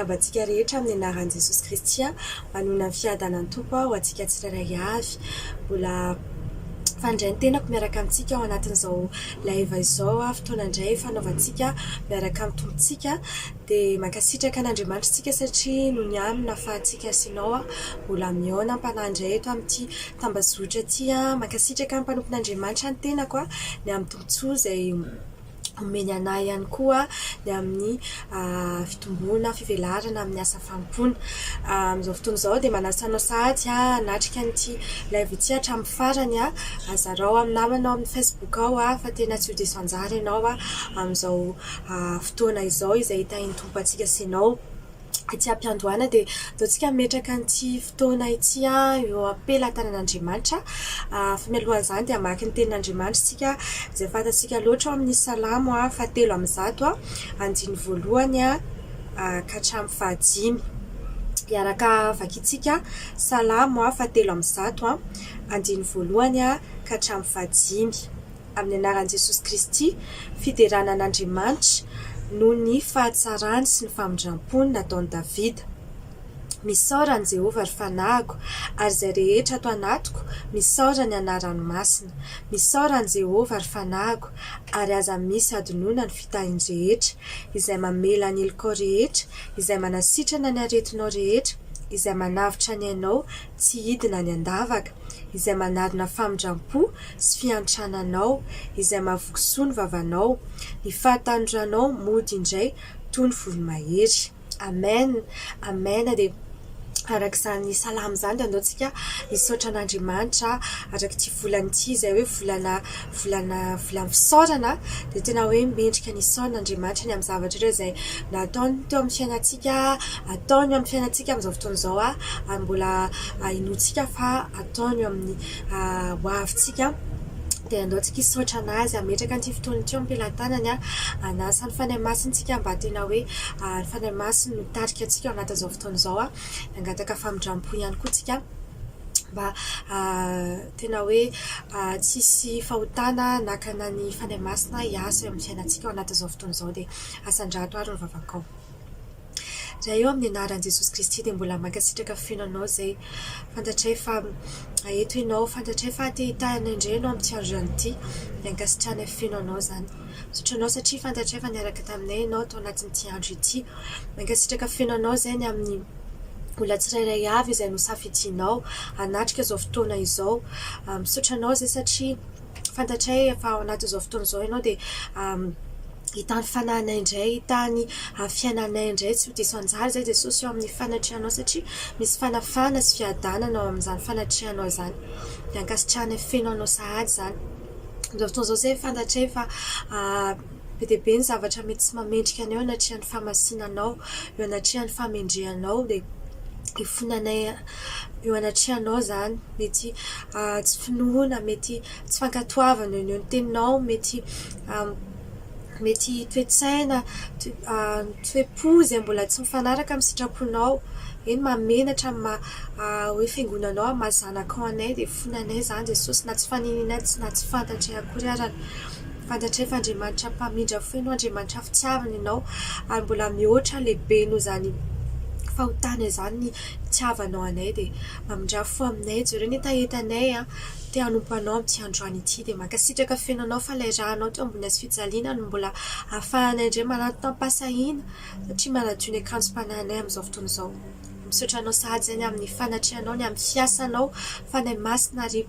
Miarahaba antsika rehetra amin'ny anaran'i Jesosy Kristy aho. Manonona ny fiadanan'ny Tompo aho ho antsika tsirairay avy. Mbola fandray ny tenako miaraka amintsika ao anatin'izao live izao, fotoana indray fanaovantsika miaraka amin'ny Tompontsika. Dia mankasitraka an'Andriamanitra isika satria noho ny aminy nahafahantsika sy ianao mbola mihaona am-panahy indray eto amin'ity tambazotra ity. Mankasitraka ny mpanompon'Andriamanitra ny tenako ny amin'ny tombontsoa izay omeny an'ahy ihany koa ny amin'ny fitomboana, fivelarana amin'ny asa fanompoana. Amin'izao fotoana izao dia manasa anao sahady hanatrika an'ity live ity hatramin'ny farany. Zarao amin'ny namanao amin'ny Facebook ao fa tena tsy ho diso anjara ianao amin'izao fotoana izao izay hitahian'ny Tompo antsika sy ianao. Etsy am-piandohana dia ataontsika hametraka an'ity fotoana ity eo am-pelatanan'Andriamanitra. Fa mialohan'izany dia hamaky ny tenin'Andriamanitra isika izay fantatsika loatra ao amin'ny Salamo fahatelo amby zato andininy voalohany ka hatramin'ny fahadimy. Hiaraka vakintsika Salamo fahatelo amby zato andininy voalohany ka hatramin'ny fahadimy. Amin'ny anaran'i Jesosy Kristy, fiderana an'Andriamanitra noho ny fahatsarany sy ny famindram-pony nataon'i Davida. Misaora an'i Jehovah, ry fanahiko, ary izay rehetra ato anatiko, misaora ny anarany masina. Misaora an'i Jehovah, ry fanahiko, ary aza misy hadinoina ny fitahiny rehetra, izay mamela ny helokao rehetra, izay manasitrana ny aretinao rehetra, izay manavotra ny ainao tsy hidina any an-davaka, izay manarina famindram-po sy fiantrana anao, izay mahavoky soa ny vavanao, ny fahatanoranao mody indray toy ny voromahery. Amen! Amen! Dia araka izany salamo izany dia andao tsika hisaotra an'Andriamanitra araka ity volana ity izay hoe volana volana volan'ny fisaorana dia tena hoe mendrika ny hisaorana Andriamanitra ny amin'ny zavatra ireo izay nataony teo amin'ny fiainantsika, ataony eo amin'ny fiainantsika amin'izao fotoana izao ary mbola inoantsika fa ataony eo amin'ny ho avintsika dia andao tsika hisaotra an'Azy, hametraka an'ity fotoana ity eo am-pelatanany, hanasa ny Fanahy Masina isika mba tena hoe ny Fanahy Masina no hitarika antsika ao anatin'izao fotoana izao, hangataka famindram-po ihany koa isika mba tena hoe tsy hisy fahotana hanakana ny Fanahy Masina hiasa eo amin'ny fiainantsika ao anatin'izao fotoana izao dia asandrato ary ny vavakao. Ray ô amin'ny anaran'i Jesosy Kristy dia mbola mankasitraka feno anao izay fantatray fa eto ianao, fantatray fa te hitahy anay indray ianao amin'ity androany ity, dia ankasitrahanay feno anao izany. Misaotra anao satria fantatray fa niaraka taminay ianao tao anatin'ity andro ity. Mankasitraka feno anao izay ny amin'ny olona tsirairay avy izay nosafidianao hanatrika izao fotoana izao. Misaotra anao izay satria fantatray fa ao anatin'izao fotoana izao ianao dia Hita ny fanahinay indray, hita ny fiainanay indray, tsy ho diso anjara izay Jesosy eo amin'ny fanatrehanao satria misy fanafahana sy fiadanana ao amin'izany fanatrehanao izany. Dia ankasitrahanay feno anao sahady izany. Amin'izao fotoana izao izay fantatray fa be dia be ny zavatra mety tsy mamendrika anay eo anatrehan'ny fahamasinanao, eo anatrehan'ny fahamendrehanao dia ifonanay eo anatrehanao izany. Mety tsy finoana, mety tsy fankatoavana eo ny teninao, mety mety toe-tsaina, toe-po izay mbola tsy mifanaraka amin'ny sitraponao. Eny mahamenatra amin'ny maha hoe fiangonanao, amin'ny maha zanakao anay dia fonanay izany Jesosy na tsy fanirianay na tsy fantatray akory arany. Fantatray fa Andriamanitra mpamindra fo ianao, Andriamanitra fitiavana ianao ary mbola mihoatra lehibe noho izany fahotana izany ny fitiavanao anay dia mamindrà fo aminay, jereo ny hetahetanay an. Te hanompo anao amin'ity androany ity dia mankasitraka feno anao fa ilay rànao teo ambony hazofijaliana no mbola ahafahanay indray manantona am-pahasahiana satria manadio ny akanjom-panahinay amin'izao fotoana izao. Misaotra anao sahady izay ny amin'ny fanatrehanao, ny amin'ny fiasanao Fanahy Masina ary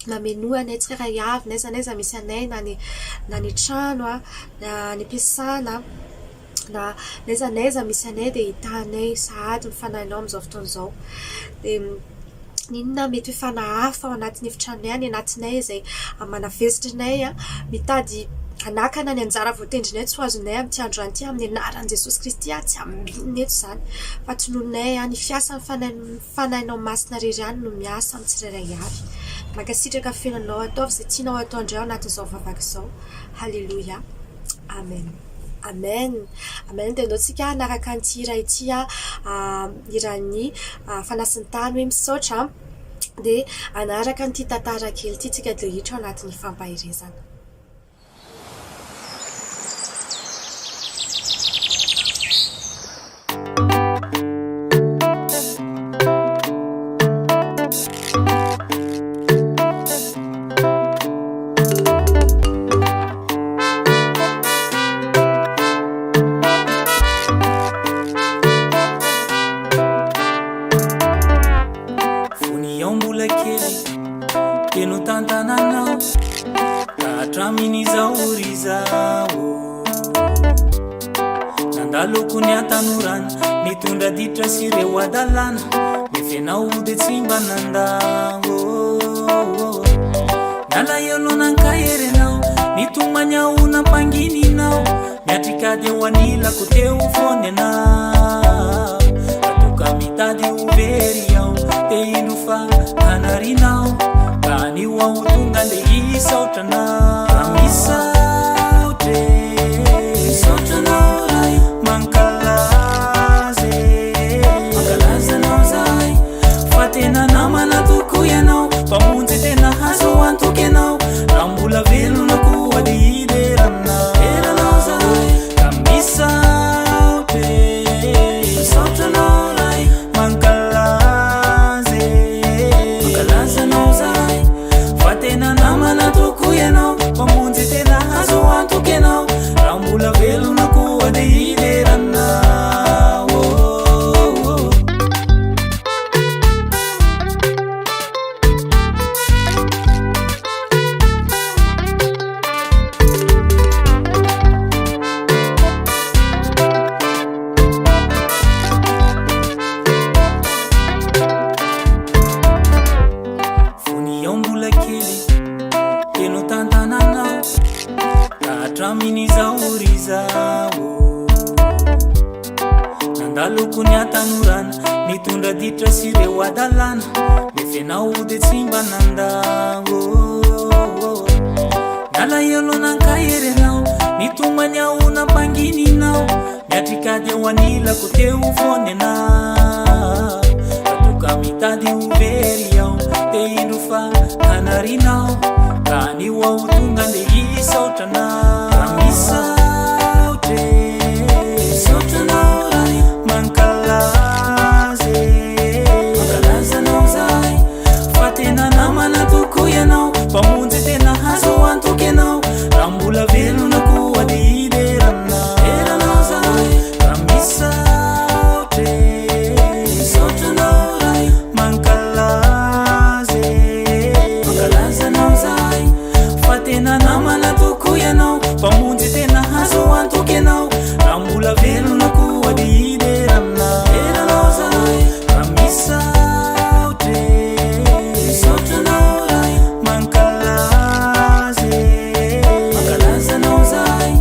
mamenoa anay tsirairay avy n'aiza n'aiza misy anay na any na any an-trano na any am-piasana na n'aiza n'aiza misy anay dia hitahanay sahady ny fanahinao amin'izao fotoana izao. Dia Inona mety ho fanahy hafa ao anatin'ny efitranonay, any anatinay izay manavesatra anay, mitady hanakana ny anjara voatendrinay tsy ho azonay amin'ity androany ity, amin'ny anaran'i Jesosy Kristy, tsy ambinina eto izany, fa tononay ny fiasan'ny Fanahy, Fanahinao Masina irery ihany no miasa amin'ny tsirairay avy. Mankasitraka feno anao, ataovy izay tianao atao indray ao anatin'izao vavaka izao. Haleloia. Amen. Amen. Amen. Dia andao tsika hanaraka an'ity hira ity, hiran'ny Fanasin'ny tany hoe misaotra dia hanaraka an'ity tantara kely ity tsika dia hiditra ao anatin'ny fampaherezana. tantananao ka hatramin'izao ry zaho. Nandaloko ny hatanorana, nitondra ditra sy ireo hadalana, nefa ianao dia tsy mba nandao. Nalahelo nankahery anao, nitomany aho nampangininao, miatrika ady eo anilako teo foana ianao. Raha toa ka mitady ho very aho, te hino fa hanarinao, ka anio aho tonga ndeha hisaotra anao. Ka misaotra e, misaotra anao Ray, mankalaza e, mankalaza anao zahay, fa tena namana tokoa ianao, mpamonjy tena azo antoka ianao, raha mbola velona koa dia hidera anao, dera anao zahay, ka misaotra e, misaotra anao Ray, mankalaza e, mankalaza anao zahay, fa tena namana tokoa ianao, mpamonjy tena azo antoka ianao, raha mbola velona koa dia hidera anao. Oh, oh. Fony aho mbola kely dia notantananao ka hatramin'izao ry zaho. Nandaloko ny hatanorana, nitondra ditra sy ireo hadalana, nefa ianao dia tsy mba nandao. Nalahelo nankahery anao, nitomany aho nampangininao, miatrika ady eo anilako teo foana ianao. Raha toa ka mitady ho very aho, te indro fa hanarinao, ka anio aho tonga ndeha hisaotra anao. Ka misaotra e, misaotra anao Ray, mankalaza e, mankalaza anao zahay, fa tena namana tokoa ianao, mpamonjy tena azo antoka ianao, raha mbola velona koa dia hidera anao, dera anao zahay, ka misaotra e, misaotra anao Ray, mankalaza e, mankalaza anao zahay, fa tena namana tokoa ianao, mpamonjy tena azo antoka ianao, raha mbola velona koa dia hidera anao, dera anao zahay, ka misaotra e, misaotra anao Ray, mankalaza e, mankalaza anao zahay,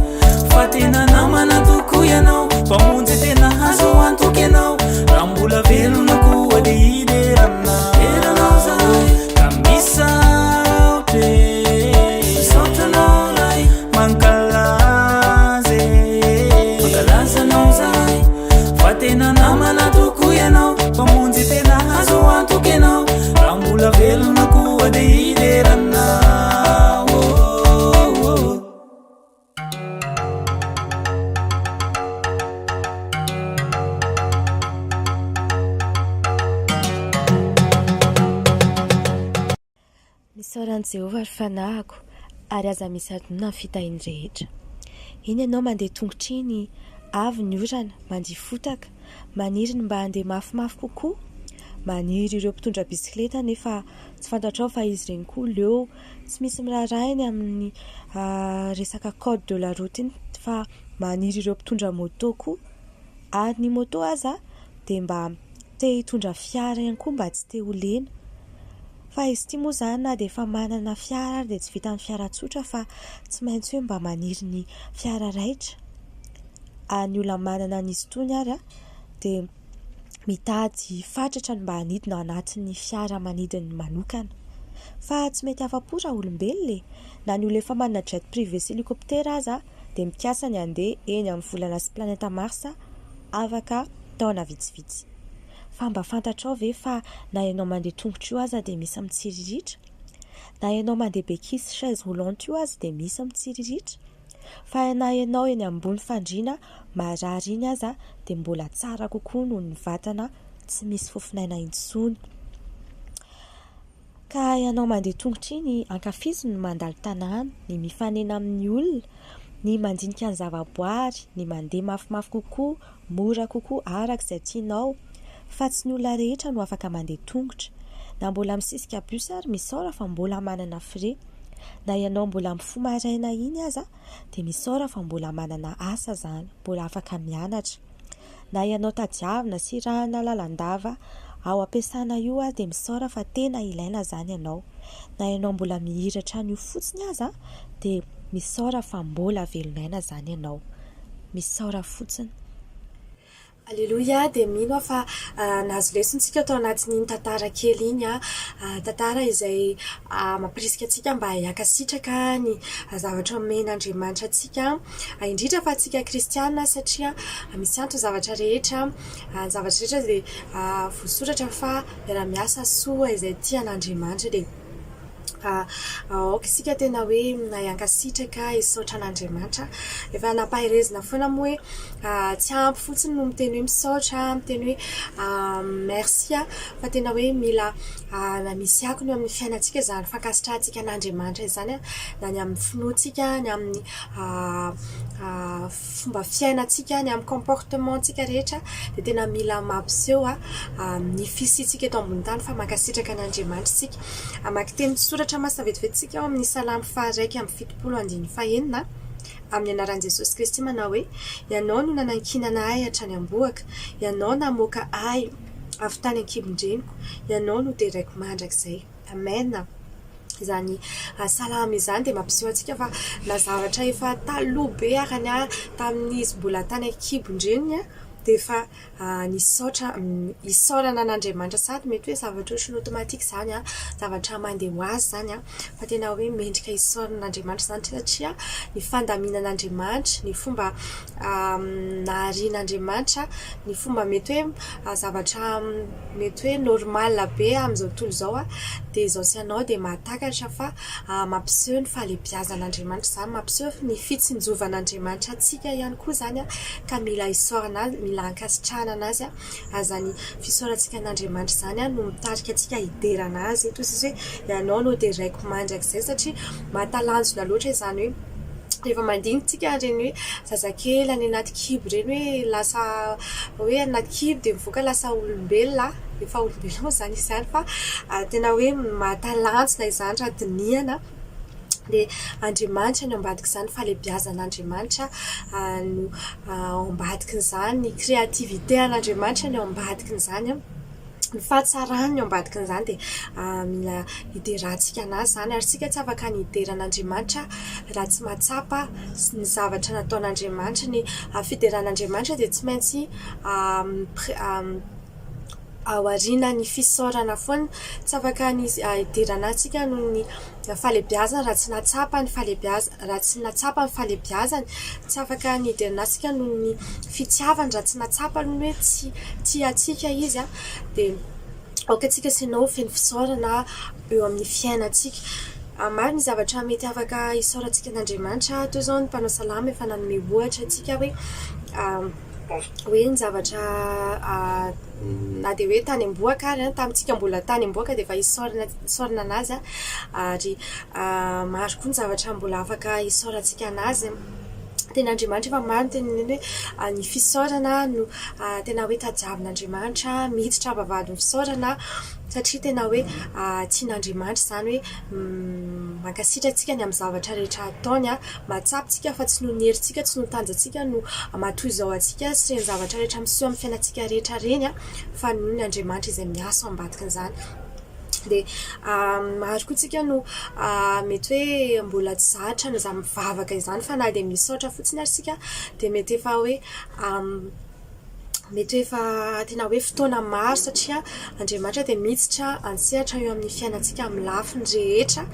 fa tena namana tokoa ianao, mpamonjy tena azo antoka ianao, raha mbola velona koa dia hidera anao, dera anao zahay, ka misaotra e, misaotra anao Ray, mankalaza e, mankalaza anao zahay, fa tena namana tokoa ianao, mpamonjy tena azo antoka ianao, raha mbola velona koa dia hidera anao. Oh, oh, oh. Misaora an'i Jehovah, ry fanahiko, ary aza misy adinoina ny fitahiany rehetra. Iny ianao mandeha tongotra iny, avy ny orana, mandia fotaka, maniry ny mba handeha mafimafy kokoa, maniry ireo mpitondra bisikileta nefa tsy fantatrao fa izy ireny koa leo, tsy misy miraharaha eny amin'ny resaka code de la route iny fa maniry ireo mpitondra moto koa, ary ny moto aza dia mba te hitondra fiara ihany koa mba tsy te ho lena. Fa izy ity moa izany na dia efa manana fiara ary dia tsy vitan'ny fiara tsotra fa tsy maintsy hoe mba maniry ny fiara raitra. Ary ny olona manana an'izy itony ary dia mitady fatratra ny mba hanidina ao anatin'ny fiara manidiny manokana. Fa tsy mety afa-po raha olombelona e! Na ny olona efa manana jet privé sy hélicoptère aza dia mikasa ny handeha eny amin'ny volana sy planeta Mars afaka taona vitsivitsy. Fa mba fantatrao ve fa na ianao mandeha tongotra io aza dia misy mitsiriritra? Na ianao mandeha béquille sy chaise roulante io aza dia misy mitsiriritra? Fa na ianao eny ambony fandriana marary iny aza dia mbola tsara kokoa noho ny vatana tsy misy fofon'aina intsony. Ka ianao mandeha tongotra iny, ankafizo ny mandalo tanàna, ny mifanena amin'ny olona, ny mandinika ny zavaboary, ny mandeha mafimafy kokoa, mora kokoa araka izay tianao. Fa tsy ny olona rehetra no afaka mandeha tongotra. Na mbola misisika bus ary misaora fa mbola manana frais. Na ianao mbola mifoha maraina iny aza dia misaora fa mbola manana asa izany, mbola afaka mianatra. Na ianao tadiavina sy irahana lalandava ao am-piasana io ary dia misaora fa tena ilaina izany ianao. Na ianao mbola mihiratra an'io fotsiny aza dia misaora fa mbola velon'aina izany ianao. Misaora fotsiny. Aleloia, dia mino aho fa nahazo lesona isika tao anatin'iny tantara kely iny, tantara izay mampirisika antsika mba hiankasitraka ny zavatra omen'Andriamanitra antsika, indrindra fa antsika kristiana satria misy antony zavatra rehetra, ny zavatra rehetra dia voasoratra fa miara-miasa soa izay tia an'Andriamanitra dia aoka isika tena hoe mahay hankasitraka, hisaotra an'Andriamanitra. Efa nampaherezina foana moa hoe tsy ampy fotsiny no miteny hoe misaotra, miteny hoe merci fa tena hoe mila misy akony eo amin'ny fiainantsika izany fankasitrahantsika an'Andriamanitra izany na ny amin'ny finoantsika, ny amin'ny fomba fiainantsika, ny amin'ny comportement-ntsika rehetra dia tena mila mampiseho ny fisiantsika eto ambony tany fa mankasitraka an'Andriamanitra isika. Hamaky teny soratra masina vetivety isika ao amin'ny Salamo faha-71 andininy fahenina, amin'ny anaran'i Jesosy Kristy manao hoe, Ianao no nanankinana ahy hatrany am-bohoka, Ianao namoaka ahy avy tany an-kibon-dreniko, Ianao no deraiko mandrakizay. Amen. Izany salamo izany dia mampiseho antsika fa na zavatra efa taloha be arany tamin'izy mbola tany an-kibon-dreniny dia efa nisaotra, isaorana an'Andriamanitra sady mety hoe zavatra ohatran'ny automatique izany an, zavatra mandeha ho azy izany an, fa tena hoe mendrika isaorana an'Andriamanitra izany satria ny fandaminan'Andriamanitra, ny fomba naharian'Andriamanitra, ny fomba mety hoe zavatra mety hoe normal be amin'izao tontolo izao an, dia izao sy ianao dia mahatakatra fa mampiseho ny fahalehibiazan'Andriamanitra izany, mampiseho ny fitsinjovan'Andriamanitra antsika ihany koa izany an, ka mila isaorana Azy, mila ankasitrahana Anazy an, ary izany fisaorantsika an'Andriamanitra izany an no mitarika antsika hiderana Azy eto izy hoe Ianao no deraiko mandrakizay satria mahatalanjona loatra izany hoe rehefa mandinika tsika ireny hoe zazakely any anaty kibo ireny hoe lasa hoe any anaty kibo dia mivoaka lasa olombelona, efa olombelona moa izany izy izany fa tena hoe mahatalanjona izany raha dinihana. Dia Andriamanitra no ambadik'izany, fahalehibiazan'Andriamanitra no ao ambadikin'izany, ny créativité an'Andriamanitra no ao ambadikin'izany. Ny fahatsarany ao ambadikin'izany dia mila hiderantsika an'Azy izany ary isika tsy afaka ny hidera an'Andriamanitra raha tsy mahatsapa ny zavatra nataon'Andriamanitra. Ny fideran'Andriamanitra dia tsy maintsy aorianan'ny fisaorana foana. Tsy afaka ny hiderana Azy isika noho ny fahalehibiazany raha tsy nahatsapa ny fahalehibiazany, raha tsy nahatsapa ny fahalehibiazany. Tsy afaka ny hiderana Azy isika noho ny fitiavany raha tsy nahatsapa aloha ny hoe tsy tia antsika Izy. Dia aoka isika sy ianao ho feno fisaorana eo amin'ny fiainantsika. Maro ny zavatra mety afaka hisaorantsika an'Andriamanitra. Toy izao ny mpanao salamo efa nanome ohatra antsika hoe hoe ny zavatra na dia hoe tany am-bohoka ary an, tamintsika mbola tany am-bohoka dia efa isaorana isaorana an'azy an, ary maro koa ny zavatra mbola afaka isaorantsika an'azy. Tena Andriamanitra efa maro ny teneniny hoe ny fisaorana no tena hoe tadiavin'Andriamanitra, miditra am-bavahadin'ny fisaorana satria tena hoe tian'Andriamanitra izany hoe mankasitraka antsika ny amin'ny zavatra rehetra ataony. Mahatsapa isika fa tsy noho ny herintsika, tsy noho ny tanjantsika no maha-toy izao antsika sy ireny zavatra rehetra miseho amin'ny fiainantsika rehetra ireny fa noho ny Andriamanitra izay miasa ao ambadikin'izany. Dia maro koa isika no mety hoe mbola tsy zatra an'izany mivavaka izany fa na dia misaotra fotsiny ary isika dia mety efa hoe Mety hoe efa tena hoe fotoana maro satria Andriamanitra dia miditra an-tsehatra eo amin'ny fiainantsika amin'ny lafiny rehetra.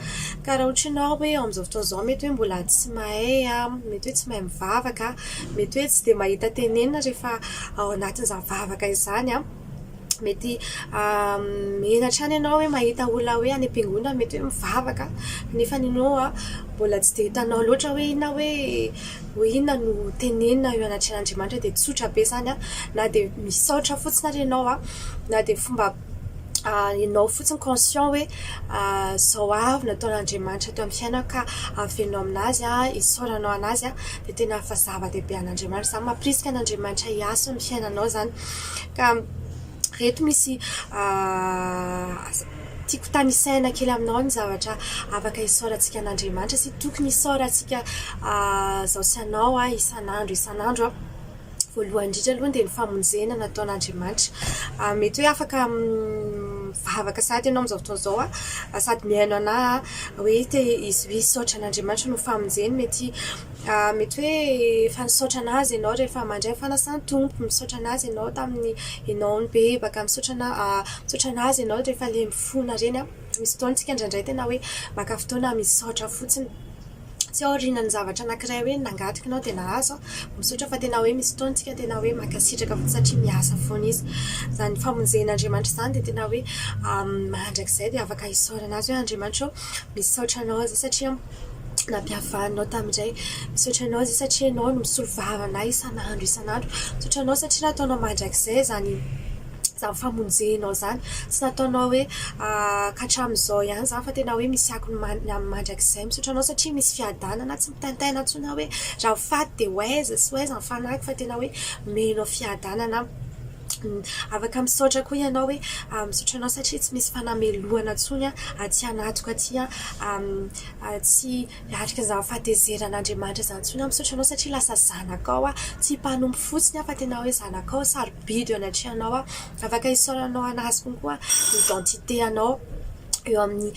Ka raha ohatra ianao hoe ao amin'izao fotoana izao mety hoe mbola tsy mahay, mety hoe tsy mahay mivavaka, mety hoe tsy dia mahita tenenina rehefa ao anatin'izany vavaka izany. Mety menatra ihany ianao hoe mahita olona hoe any am-piangonana mety hoe mivavaka nefa ianao mbola tsy dia hitanao loatra hoe inona hoe hoe inona no tenenina eo anatrehan'Andriamanitra dia tsotra be izany an, na dia misaotra fotsiny ary ianao an, na dia fomba ianao fotsiny conscient hoe izao avy nataon'Andriamanitra teo amin'ny fiainako ka avelonao amin'azy an, isaoranao an'azy an, dia tena efa zava-dehibe an'Andriamanitra izany, mampirisika an'Andriamanitra hiasa eo amin'ny fiainanao izany. Ka ireto misy. Tiako tanisaina kely aminao ny zavatra afaka isaorantsika an'Andriamanitra sy tokony hisaorantsika izaho sy ianao isan'andro isan'andro. Voalohany indrindra aloha dia ny famonjena nataon'Andriamanitra. Mety hoe afaka mivavaka sahady ianao amin'izao fotoana izao sady mihaino anà hoe te hisaotra an'Andriamanitra noho ny famonjeny. Mety mety hoe efa nisaotra an'Azy ianao rehefa mandray ny fanasan'ny Tompo, misaotra an'Azy ianao tamin'ny ianao nibebaka, misaotra misaotra an'Azy ianao rehefa ilay mifona ireny. Misy fotoana isika indraindray tena hoe maka fotoana misaotra fotsiny. Tsy aorianan'ny zavatra anankiray hoe nangataka ianao dia nahazo an, misaotra fa tena hoe misy fotoana isika tena hoe mankasitraka fotsiny satria miasa foana izy. Izany famonjen'Andriamanitra izany dia tena hoe mandrakizay dia afaka isaorana azy hoe Andriamanitra ô, misaotra anao aho satria nampihavanao tamin'izay, misaotra anao aho satria ianao no misolo vava anay isan'andro isan'andro, misaotra anao satria nataonao mandrakizay izany izany famonjenao izany, tsy nataonao hoe ka hatramin'izao ihany izany fa tena hoe misy akony ny amin'ny mandrakizay, misaotra anao satria misy fiadanana, tsy mitaintaina intsony aho hoe raha ho faty dia ho aiza sy ho aiza ny fanahiko fa tena hoe omenao fiadanana aho. Afaka misaotra koa ianao hoe misaotra anao satria tsy misy fanamelohana intsony aty anatiko aty, tsy Miatrika izany fahatezeran'Andriamanitra izany intsony aho, misaotra anao satria lasa zanakao aho, tsy mpanompo fotsiny aho fa tena hoe zanakao, sarobidy eo anatrehanao aho, afaka isaoranao an'azy konkoa ny identité anao eo amin'ny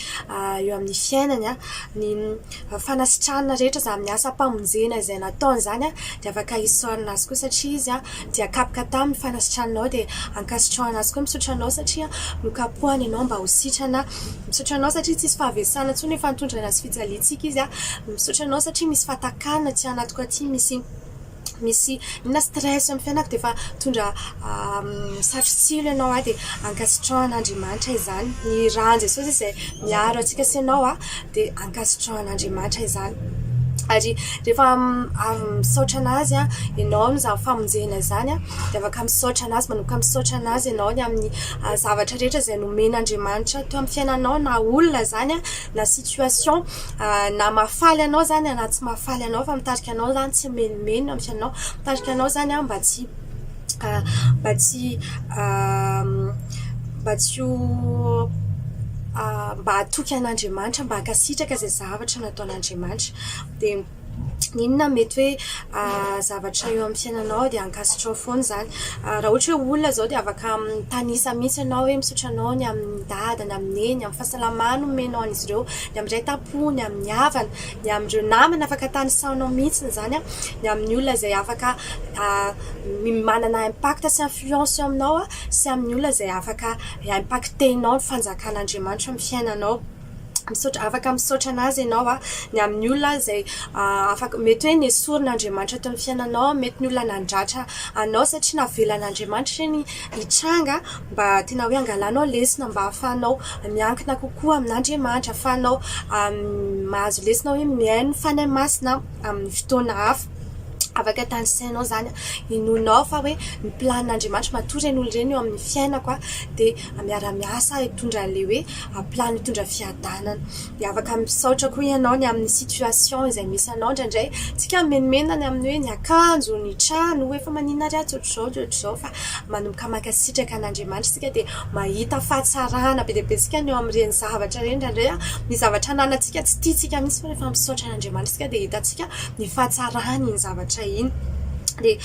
eo amin'ny fiainany an, ny fanasitranana rehetra izany amin'ny asam-pamonjena izay nataony izany an, dia afaka isaorana azy koa satria izy an dia kapoka taminy fanasitrananao dia ankasitrahana azy koa, misaotra anao satria nokapohany ianao mba ho sitrana. Misaotra anao satria tsisy fahavesana intsony efa nitondra ny hazofijaliantsika izy a. Misaotra anao satria misy fahatakarana aty anatiko aty, misy misy inona stress eo amin'ny fiainako dia efa mitondra satrotsilo ianao aho dia ankasitrahan'Andriamanitra izany. Ny ran'i Jesosy izay miaro antsika sy ianao a dia ankasitrahan'Andriamanitra izany. Ary rehefa avy misaotra an'Azy ianao amin'izany famonjena izany dia afaka misaotra an'Azy, manomboka misaotra an'Azy ianao ny amin'ny zavatra rehetra izay nomen'Andriamanitra teo amin'ny fiainanao na olona izany na situation na mahafaly anao izany na tsy mahafaly anao fa mitarika anao izany tsy himenomenona amin'ny fiainanao, mitarika anao izany mba tsy mba tsy mba tsy ho mba hatoky an'Andriamanitra, mba hankasitraka izay zavatra nataon'Andriamanitra. Dia inona mety hoe zavatra eo amin'ny fiainanao dia ankasitrao foana izany. Raha ohatra hoe olona izao dia afaka mitanisa mihitsy ianao hoe misaotra anao ny amin'ny dada, ny amin'ny neny, amin'ny fahasalamana omenao an'izy ireo, ny amin'ny iray tam-po, ny amin'ny havana, ny amin'ireo namana afaka tanisainao mihitsy izany, ny amin'ny olona izay afaka manana impact sy influence eo aminao sy amin'ny olona izay afaka impacter-nao ny fanjakan'Andriamanitra amin'ny fiainanao. Misaotra, afaka misaotra an'Azy ianao a, ny amin'ny olona izay afaka, mety hoe nesorin'Andriamanitra teo amin'ny fiainanao, mety ny olona nandratra anao satria navelan'Andriamanitra ireny hitranga mba tena hoe hangalanao lesona mba hahafahanao miankina kokoa amin'Andriamanitra, hahafahanao mahazo lesona hoe mihaino ny Fanahy Masina amin'ny fotoana hafa. Afaka tanisainao izany, inoanao fa hoe ny planin'Andriamanitra, matoa ireny olona ireny eo amin'ny fiainako dia miara-miasa hitondra an'ilay hoe plan hitondra fiadanana. Dia afaka misaotra koa ianao ny amin'ny situation izay misy anao indraindray. Tsika mimenomenona ny amin'ny hoe ny akanjo, ny trano, hoe fa maninona ary aho tsy ohatr'izao, tsy ohatr'izao fa manomboka mankasitraka an'Andriamanitra isika dia mahita fahatsarana be dia be isika ny eo amin'ireny zavatra ireny indraindray. Ny zavatra ananantsika tsy tiantsika mihitsy fa rehefa misaotra an'Andriamanitra isika dia hitantsika ny fahatsarany iny zavatra iny. Dia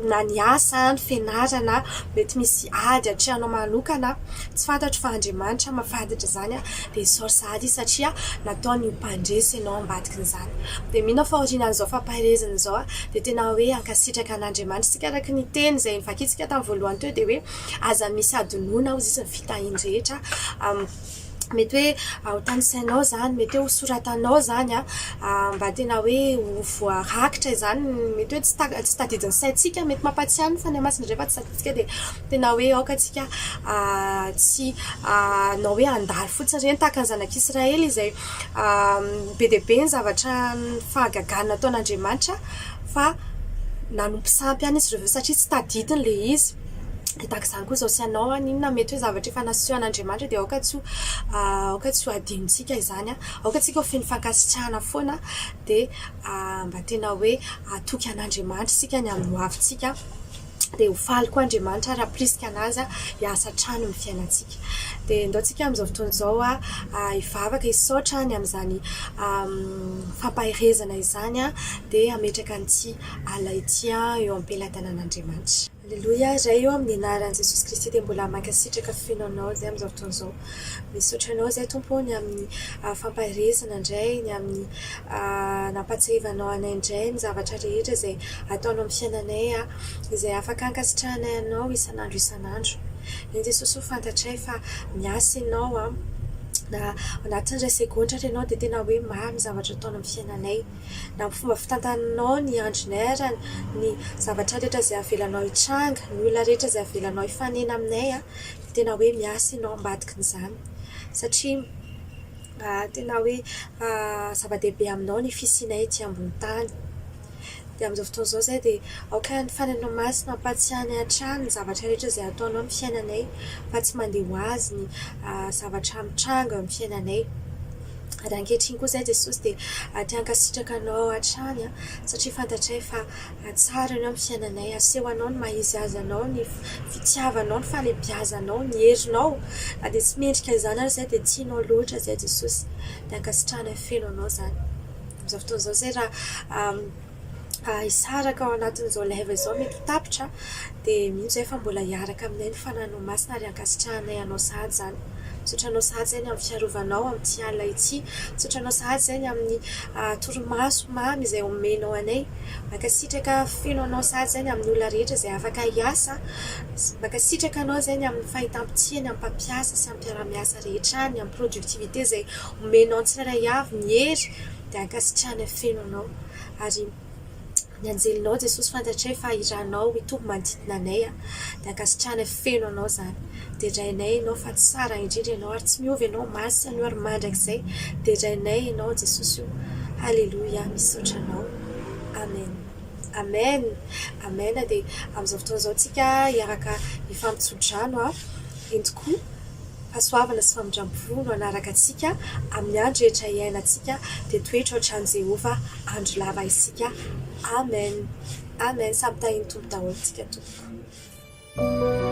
na ny asa, ny fianarana, mety misy ady atrehanao manokana, tsy fantatro fa Andriamanitra mahafantatra izany dia isaory sahady izy satria nataony ho mpandresy ianao ambadikin'izany. Dia mino aho fa aorianan'izao fampaherezana izao dia tena hoe hankasitraka an'Andriamanitra isika araka ny teny izay novakintsika tamin'ny voalohany teo dia hoe aza misy hadinoina hozy izy ny fitahiany rehetra. Mety hoe ho tanisainao izany, mety hoe ho soratanao izany an, mba tena hoe ho voarakitra izany, mety hoe tsy ta- tsy tadidin'ny saintsika, mety mampahatsiahy ny Fanahy Masina indray fa tsy tadidintsika dia tena hoe aoka tsika tsy hanao hoe handalo fotsiny ireny tahaka ny zanak'Israely izay be dia be ny zavatra fahagagana nataon'Andriamanitra fa nanompo sampy ihany izy ireo avy eo satria tsy tadidiny ilay izy. Dia tahaka izany koa izao sy ianao an, inona mety hoe zavatra efa nasehon'Andriamanitra dia aoka tsy ho aoka tsy ho adinontsika izany an, aoka tsika ho feno fankasitrahana foana dia mba tena hoe hatoky an'Andriamanitra isika ny amin'ny hoavintsika. Dia ho faly koa Andriamanitra ary hampirisika anazy hiasa hatrany amin'ny fiainantsika. Dia ndao tsika amin'izao fotoana izao hivavaka hisaotra ny amin'izany fampaherezana izany dia hametraka an'ity ala ity eo am-pelatanan'Andriamanitra. Aleloia, Ray ô, amin'ny anaran'i Jesosy Kristy dia mbola mankasitraka feno Anao izay amin'izao fotoana izao. Misaotra Anao izay Tompo ô ny amin'ny fampaherezana indray, ny amin'ny nampahatsiahivanao anay indray ny zavatra rehetra izay ataonao amin'ny fiainanay, izay afaka ankasitrahanay Anao isan'andro isan'andro. Eny Jesosy ô, fantatray fa miasa Ianao an, na anatin'ny iray segondra ary Ianao dia tena hoe maro ny zavatra ataonao amin'ny fiainanay. na amin'ny fomba fitantananao ny andronay ary ny zavatra rehetra izay avelanao hitranga, ny olona rehetra izay avelanao hifanena aminay dia tena hoe miasa ianao ambadikin'izany satria tena hoe zava-dehibe aminao ny fisianay ety ambony tany. Dia amin'izao fotoana izao izay dia aoka ny Fanahinao Masina hampahatsiahy anay hatrany ny zavatra rehetra izay ataonao amin'ny fiainanay fa tsy mandeha ho azy ny zavatra mitranga eo amin'ny fiainanay. Ary ankehitriny koa izay Jesosy dia te hankasitraka Anao hatrany satria fantatray fa tsara Ianao amin'ny fiainanay. Aseho Anao ny maha izy azy Anao, ny fitiavanao, ny fahalehibiazanao, ny herinao. Na dia tsy mendrika izany ary izay dia tianao loatra izay Jesosy. Dia ankasitrahanay feno Anao izany. Amin'izao fotoana izao izay raha hisaraka ao anatin'izao live izao mety ho tapitra dia mino izahay fa mbola hiaraka aminay ny Fanahinao Masina ary hankasitrahanay Anao sahady izany. Misaotra Anao sahady izay ny amin'ny fiarovanao amin'ity alina ity. Misaotra Anao sahady izay ny amin'ny torimaso mamy izay omenao anay. Mankasitraka feno Anao sahady izay ny amin'ny olona rehetra izay afaka hiasa. Mankasitraka Anao izay ny amin'ny fahitam-pitia ny amin'ny mpampiasa sy amin'ny mpiara-miasa rehetra any, amin'ny productivité izay omenao ny tsirairay avy ny hery dia ankasitrahanay feno Anao. Ary ny anjelinao Jesosy fantatray fa iranao hitoby manodidina anay dia ankasitrahanay feno Anao izany. Derainay Ianao fa tsara indrindra Ianao ary tsy miova Ianao, masina Ianao ary mandrakizay. Derainay Ianao Jesosy o. Haleloia, misaotra Anao. Amen. Amen. Amen. Dia amin'izao fotoana izao tsika hiaraka hifampitso-drano. Eny tokoa. Fahasoavana sy famindram-po no hanaraka antsika amin'ny andro rehetra iainantsika dia toetra ao an-tran'i Jehovah andro lava isika. Amen. Amen. Samy tahin'ny Tompo daholo tsika tompoko.